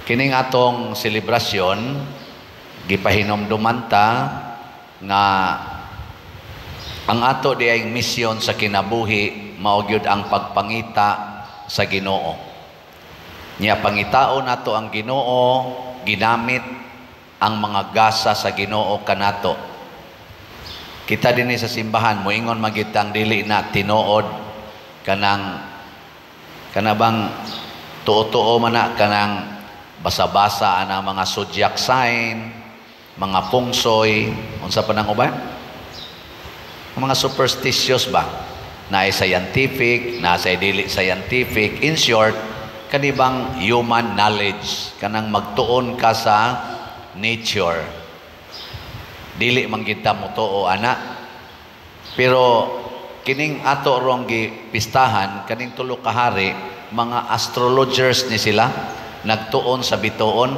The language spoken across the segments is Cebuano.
Kining atong selebrasyon, gipahinomduman ta nga ang ato diayng misyon sa kinabuhi mao gyud ang pagpangita sa Ginoo. Nya pangitaon nato ang Ginoo, ginamit ang mga gasa sa Ginoo kanato. Kita dinhi sa simbahan, moingon man gitang dili na tinuod kanang kanabang tuo-tuo man na kanang basa-basa ana mga zodiac sign, mga pungsoy, unsa pa nang uban? Mga superstitious ba? Naay scientific, naa dili scientific. In short, kanibang human knowledge, kanang magtuon ka sa nature. Dili man kita motuo ana. Pero kining ato rong gipistahan, kaning tulo ka hari, mga astrologers ni sila, nagtuon sa bituon.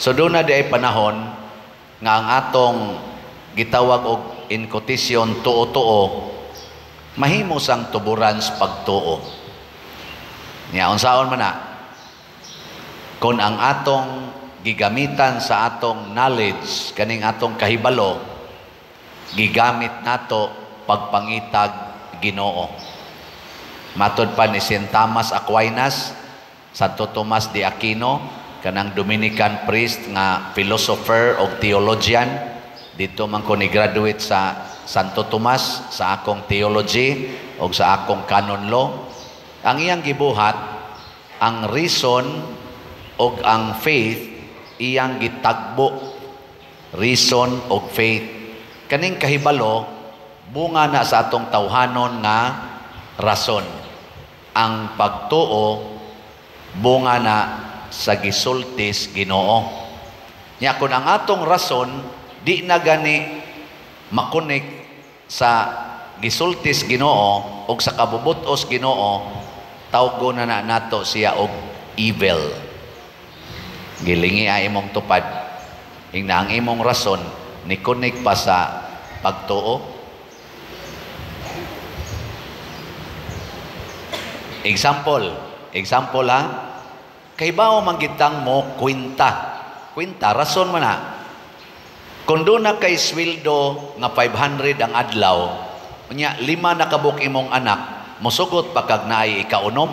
So duna diay panahon nga ang atong gitawag og in quotation tuo-tuo mahimo sang tuburan sa pagtuo. Nya unsaon man na? Kung ang atong gigamitan sa atong knowledge, kaning atong kahibalo, gigamit nato pagpangitag Ginoo. Matod pa ni St. Thomas Aquinas, Santo Tomas de Aquino, kanang Dominican priest nga philosopher o theologian, dito man ko ni graduate sa Santo Tomas sa akong theology o sa akong canon law. Ang iyang gibuhat, ang reason og ang faith iyang gitagbo. Reason og faith. Kaning kahibalo, bunga na sa atong tawhanon nga rason. Ang pagtuo, bunga na sa gisultis Ginoo. Nya kung ang atong rason di na gani makonek sa gisultis Ginoo og sa kabubutos Ginoo, tawgo na na nato siya og evil. Gilingi ay imong tupad. Ingna ang imong rason ni connect pa sa pagtuo. Example, example ha. Kay bao man gitang mo kwenta. Kwenta rason man ha. Kung doon na kay sweldo nga 500 ang adlaw, unya lima na kabuk imong anak, mosugot pa kag naay ikaunom?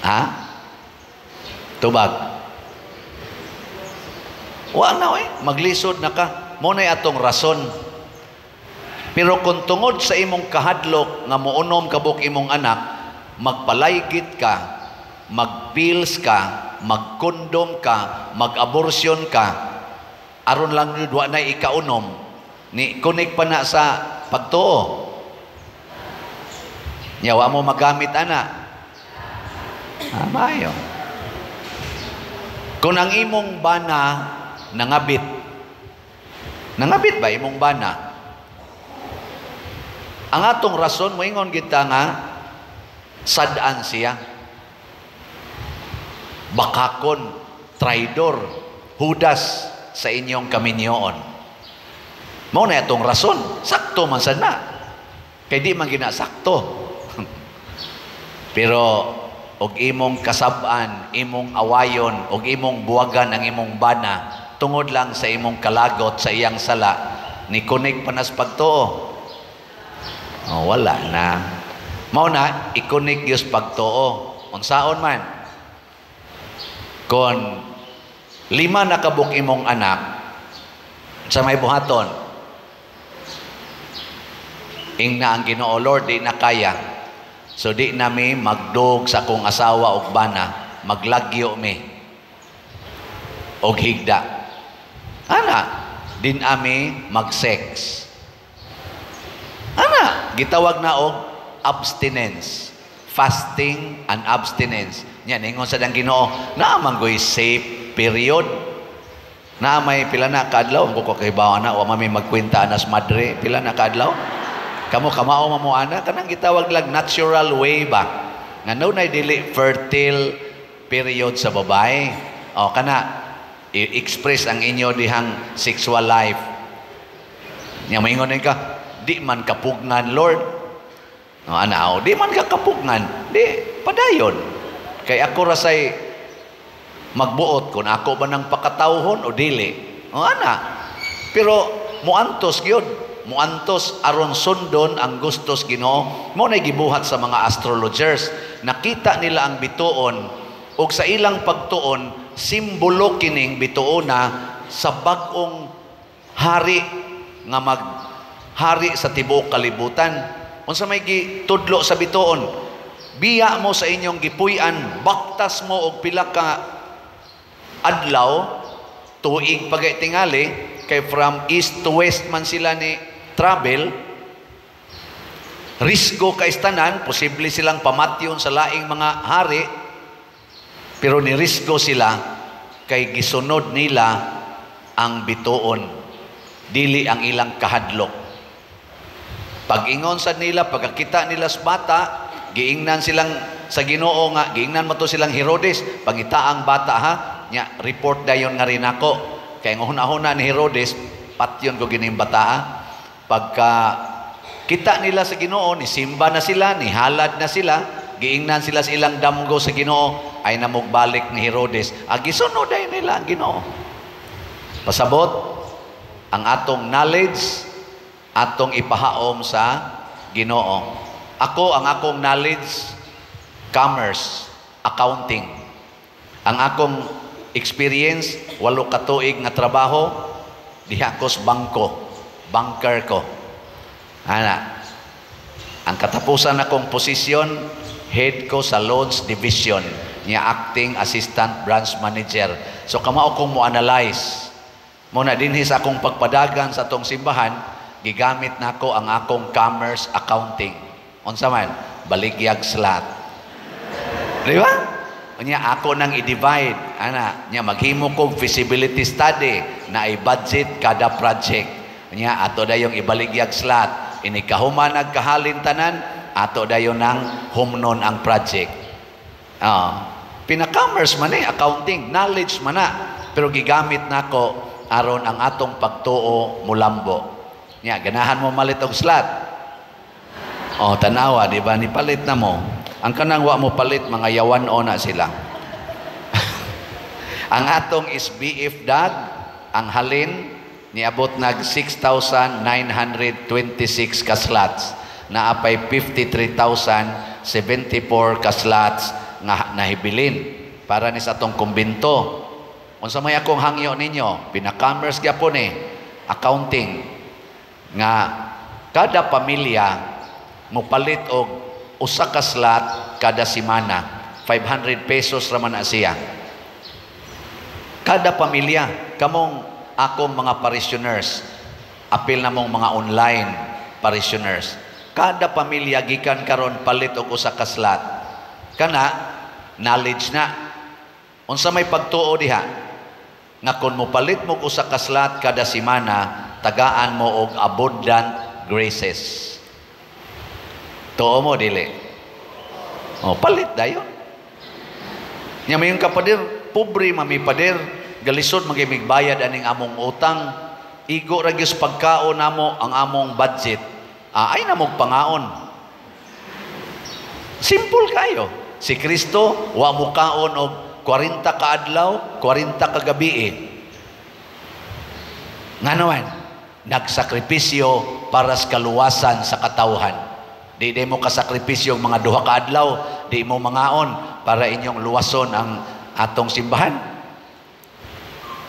Ha? Tubag. Wa na oy, maglisod na ka. Mo nay atong rason. Pero kung tungod sa imong kahadlok nga muunom kabuk imong anak, magpalaygit ka, magpills ka, magkondom ka, mag-abortion ka, aron lang yun, wa na ikaunom, ni kunik pa na sa pagtuo. Nya wa mo magamit ana. Ah, maayo. Kung ang imong bana nangabit, nangabit ba imong bana? Ang atong rason moingon kita nga sad-an siya. Bakakon, traidor, hudas sa inyong kaminyoon. Mao na atong rason, sakto man sad na. Kay di man ginasakto. Pero og imong kasab-an, imong awayon, og imong buwagan ang imong bana, tungod lang sa imong kalagot sa iyang sala, ni kunik panas pagtuo. Oh, wala na. Mao na ikunik gyud pagtuo. Unsaon man? Kon lima na kabuk imong anak, sa may buhaton, ingna ang Ginoo, "Lord, di na kaya. So di na mi magdog sa akong asawa og bana, maglagyo mi og higda." Ana, din ami mag-sex. Ana, gitawag na og abstinence. Fasting and abstinence. Nya ningon sa dang Ginoo, naa man goy safe period. Na may pila na kaadlaw, ko kahibaw na wa man mi magkwenta anas madre, pila na kaadlaw? Kamo kamao man mo ana, kanang gitawag lang natural way ba? Nga no nay dili fertile period sa babae. O kana i-express ang inyo dihang sexual life. Nya maingon ka, "Di man kapugngan, Lord." O ana, o, di man ka kapugngan, di padayon. Kay ako ra say magbuot kung ako ba nang pakatawhon o dili. O ana. Pero muantos gyud, muantos aron sundon ang gustos Ginoo. Mao nay gibuhat sa mga astrologers. Nakita nila ang bituon ug sa ilang pagtuon, simbolo kining bituona sa bag-ong hari nga maghari sa tibuok kalibutan. Unsa may gitudlo sa bituon? Biya mo sa inyong gipuy-an, baktas mo og pila ka adlaw, tuig pagay tingali, kay from east to west man sila ni travel, risgo kay tanan, posible silang pamatyon sa laing mga hari, pero ni risgo sila kay gisunod nila ang bituon, dili ang ilang kahadlok. Pag-ingon sa nila, pagkakita nila sa bata, giingnan silang sa Ginoo nga, giingnan mo to silang Herodes, pangita ang bata ha, nya report dayon nga rin ako. Kay ang huna-huna ni Herodes, patyon ko gining bata ha. Pagka kita nila sa Ginoo, ni simba na sila, ni halad na sila, giingnan sila sa ilang damgo sa Ginoo, ay namugbalik ni Herodes. Gisunod ay nila ang Ginoo. Pasabot, ang atong knowledge, atong ipahaom sa Ginoo. Ako, ang akong knowledge, commerce, accounting. Ang akong experience, 8 ka tuig nga trabaho, diha ko sa bangko, banker ko. Ana, ang katapusan akong posisyon, head ko sa loans division, niya acting assistant branch manager. So kamao kong mo-analyze. Muna dinhi sa akong pagpadagan sa atong simbahan, gigamit nako ang akong commerce accounting. Unsa man? Baligyag slot. Di ba? Unya ako nang i-divide, ana, nya maghimo kog feasibility study na i-budget kada project. Unya ato dayong ibaligyag slot. Ini kahuman nagkahalin tanan, ato dayon nang humnon ang project. Pina-commerce man eh, accounting, knowledge man na. Pero gigamit nako aron ang atong pagtuo mulambo. Nya ganahan mo malit og slot. Oh, tanawa, di ba? Nipalit na mo. Ang kanang wa mo palit, mga yawan o na sila. Ang atong is BF DAG, ang halin, niabot nag 6,926 ka slots. Naapay 53,074 ka slots nga nahibilin para ni sa atong kumbinto. Unsa may akong hangyo ninyo, pina-commerce gyapon eh, accounting, nga kada pamilya mopalit og usa ka slot kada semana, 500 pesos ra man na siya. Kada pamilya, kamong akong mga parishioners, apil na mong mga online parishioners, kada pamilya gikan karon palit og usa ka slot. Kana knowledge na. Unsa may pagtuo diha? Nga kon mopalit mo og usa ka slot kada semana, tagaan mo og abundant graces. Tuo mo dili? O palit dayon. Nya mayon ka pader, pobre mami pader, galisod magimig bayad aning among utang. Igo ra gyud pagkaon namo ang among budget. Ay na mog pangaon. Simple kayo. Si Kristo wa mo kaon og 40 ka adlaw, 40 ka gabi. Ngano man, nagsakripisyo para sa kaluwasan sa katawhan. Di di mo kasakripisyo ang mga 2 ka adlaw, di mo mangaon para inyong luwason ang atong simbahan.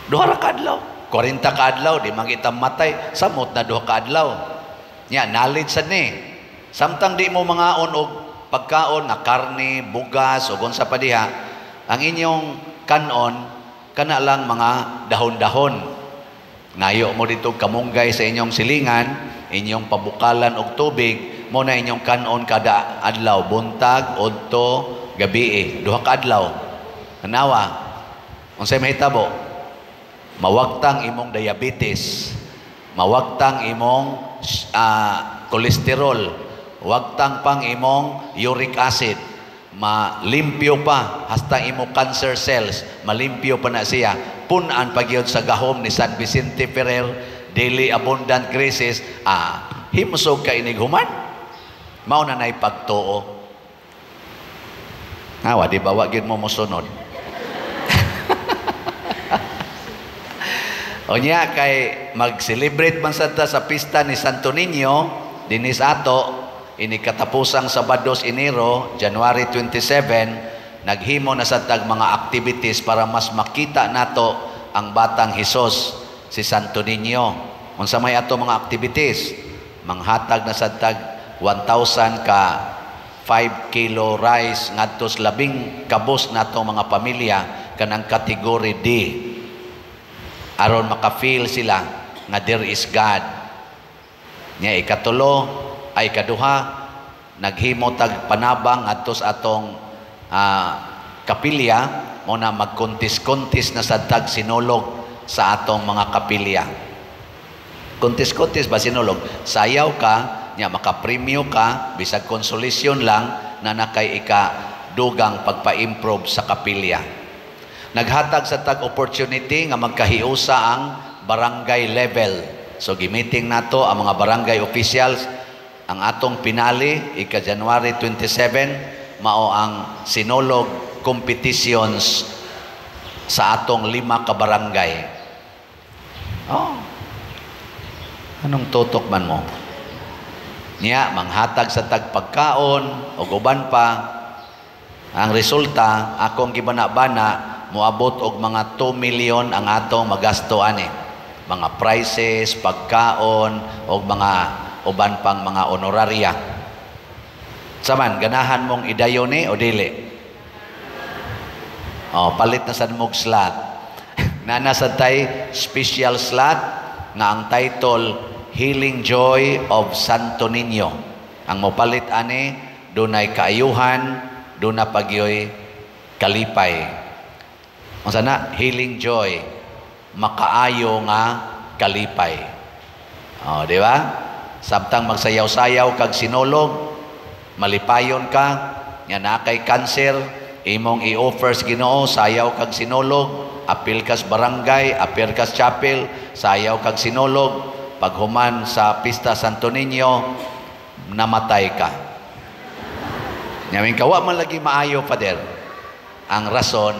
2 ra ka adlaw, 40 ka adlaw, di man kita matay, samot na 2 ka adlaw. Nya, knowledge sad ni. Samtang di mo mangaon og pagkaon nga karne, bugas o unsa pa diha, ang inyong kanon kana lang mga dahon-dahon. Ngayo mo dito kamunggay sa inyong silingan, inyong pabukalan og tubig, mo na inyong kanon kada adlaw, buntag, udto, gabi, 2 ka adlaw. Kanawa, unsay mahitabo? Mawagtang imong diabetes, mawagtang imong kolesterol, wagtang pang imong uric acid, malimpyo pa hasta imo cancer cells, malimpyo pa na siya. Punan pa gyud sa gahom ni San Vicente Ferrer, daily abundant graces, himsog ka inig human. Mao na nay pagtuo. Awa, di ba wa gyud mo mosunod? Unya kay mag-celebrate man sad ta sa pista ni Santo Niño dinis ato ini katapusang Sabados Enero, January 27, naghimo na sad tag mga activities para mas makita nato ang batang Hesus, si Santo Niño. Unsa may ato mga activities? Manghatag na sad tag 1,000 ka 5 kilo rice ngadto sa labing kabos nato mga pamilya kanang category D. Aron maka-feel sila nga there is God. Nya ikatulo ay ikaduha, naghimo tag panabang ngadto sa atong kapilya, mo na magkontis-kontis na sad tag sinulog sa atong mga kapilya. Kontis-kontis ba sinulog? Sayaw ka, nya makapremyo ka, bisag consolation lang na nakay ika dugang pagpa-improve sa kapilya. Naghatag sa tag opportunity nga magkahiusa ang barangay level. So gimiting nato ang mga barangay officials. Ang atong pinali ika January 27 mao ang sinulog competitions sa atong 5 ka barangay. Oh. Anong tutok man mo? Niya manghatag sa tag pagkaon og uban pa. Ang resulta akong gibana-bana moabot og mga 2 million ang atong magasto ani. Mga prices, pagkaon og mga uban pang mga honoraria. Saman ganahan mong idayon ni o dili? Oh, palit na sad mog slot. Nana sad tay special slot nga ang title Healing Joy of Santo Niño. Ang mopalit ani dunay kaayuhan, duna pagyoy kalipay. Unsa na? Healing Joy, makaayo nga kalipay. Oh, di ba? Samtang magsayaw-sayaw kag sinulog, malipayon ka, nga naa kay cancer, imong i-offer sa Ginoo, sayaw kag sinulog, apil kas barangay, apil kas chapel, sayaw kag sinulog, paghuman sa pista Santo Niño, namatay ka. Nyamin ka, wa man lagi maayo, Father. Ang rason,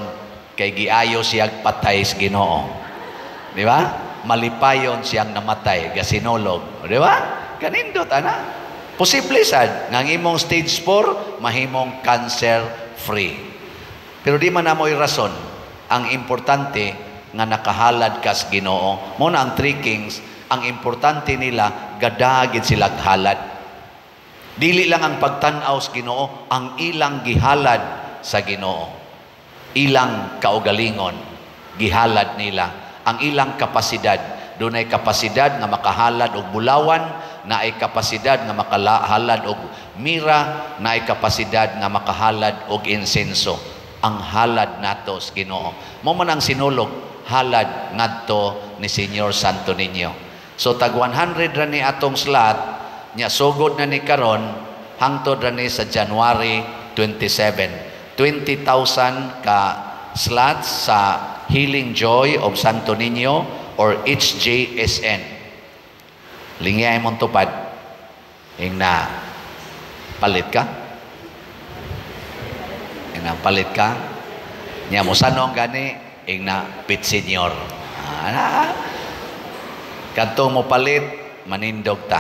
kay giayo siyag patay sa Ginoo. Di ba? Malipayon siyang namatay, gasinulog. Di ba? Kanindot, ana. Posible sad nga ang imong stage 4 mahimong cancer free. Pero di man namoy rason. Ang importante nga nakahalad kas Ginoo. Mo na ang Three Kings, ang importante nila gadagid sila halad. Dili lang ang pagtan-aw sa Ginoo, ang ilang gihalad sa Ginoo. Ilang kaugalingon gihalad nila, ang ilang kapasidad. Dunay kapasidad nga makahalad og bulawan, naay kapasidad nga makahalad og mira, naay kapasidad nga makahalad og insenso. Ang halad nato sa Ginoo. Mo man ang sinulog, halad ngadto ni Señor Santo Niño. So tag 100 ra ni atong slot, nya sugod na ni karon hangtod ra ni sa January 27. 20,000 ka slots sa Healing Joy of Santo Niño or HJSN. Lingay mong tupad. Ing na palit ka? Ing na palit ka? Nya mo sanong gani ing na pit senior. Ah, kadtong mo palit manindog ta.